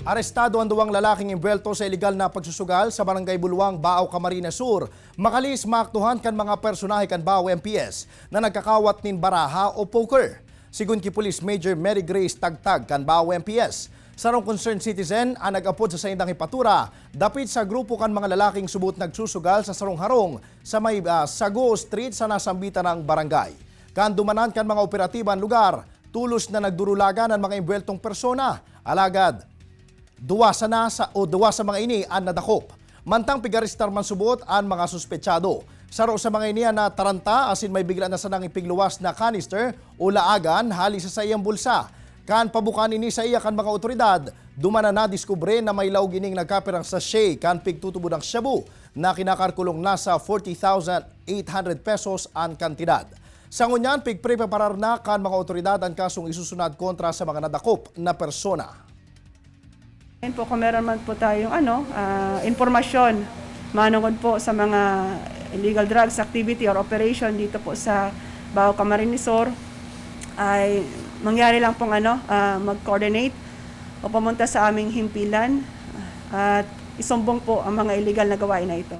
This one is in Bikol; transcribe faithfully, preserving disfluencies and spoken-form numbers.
Arestado an duwang lalaking imbuwelto sa ilegal na pagsusugal sa Barangay Buluang, Baao, Camarines Sur. Makalis, maaktuhan kan mga personahe kan Baao M P S na nagkakawat nin baraha o poker. Sigon ki Police Major Mary Grace Tagtag kan Baao M P S, sarong concerned citizen an nag-apod sa saindang hepatura dapit sa grupo kan mga lalaking subot nagsusugal sa sarong harong sa may, ah, Sago Street sa nasambitan nang barangay. Kan dumanan kan mga operatiba an lugar, tolos na nagdurulagan an mga imbuweltong persona. Alagad, duwa sana sa, o duwa sa mga ini an nadakop. Mantang pigarestar man subot an mga suspetsado. Saro sa mga ini an nataranta asin may bigla na sanang ipigluwas na canister o laagan hali sa saiyang bulsa. Kan pabukaan ini saiya kan mga otoridad, duman na nadiskubre na may laog ining nagkapirang sachet kan pigtutubod ng shabu na kinakalkulong nasa forty thousand eight hundred pesos an kantidad. Sa ngunyan, pigpreparar na kan mga otoridad an kasong isusunad kontra sa mga nadakop na persona. Ngayon po, kung meron man po tayong ano, ah, impormasyon manungod po sa mga illegal drugs activity or operation dito po sa Bao Camarines Sur, ay mangyari lang pong ano, ah, mag-coordinate o pumunta sa aming himpilan at isumbong po ang mga illegal na gawain na ito.